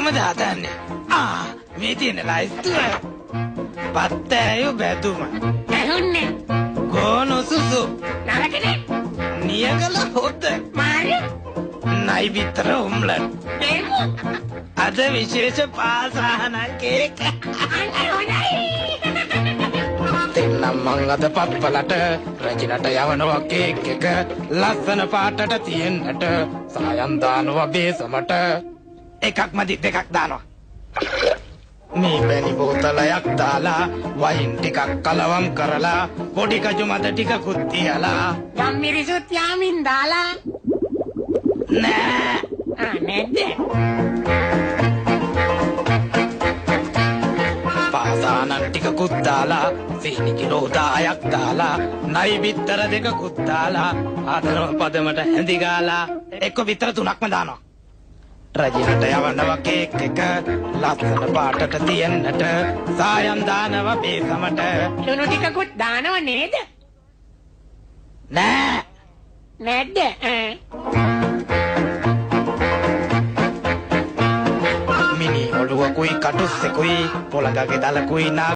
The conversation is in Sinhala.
කොහොමද හදන්නේ? ආ මේ තියෙන ලයිස්තුව. පත්තෑයු බැදුම. ඇහුන්නේ. ගෝනු සුසු. නරකනේ. නියගල හොද්ද. මාරි. නයි බිත්තර ඔම්ලට්. බේමු. අද විශේෂ පාසාහන කේක්. අන්න හොඳයි. දෙන්නම් මං අද පප්පලට රජිනට යවනවා කේක් එක ලස්සන පාටට තියෙන්නට සායම් දානවා බේසමට. එකක් මදි දෙකක් දානවා. මේ පැණි බෝතලයක් දාලා වයින් ටිකක් කලවම් කරලා පොඩි කජු මද ටිකකුත් තියලා ගම්මිරිසුත් යාමින් දාලා. නෑ. ආ නැද්ද? පාසානන් ටිකකුත් දාලා සීනි කිලෝ 10ක් දාලා නයි බිත්තර දෙකකුත් දාලා ආදරව පදමට හැඳි ගාලා එක්ක බිත්තර තුනක්ම දානවා. රජිනට යවනවා කේක් එක ලස්සන පාටට තියෙන්නට සායම් දානවා බේසමට. ලුණු ටිකකුත් දානව නේද? නෑ. නැද්ද? මිනි ඔළුවකුයි කටුස්සෙකුයි පොළඟගේ දලකුයි නා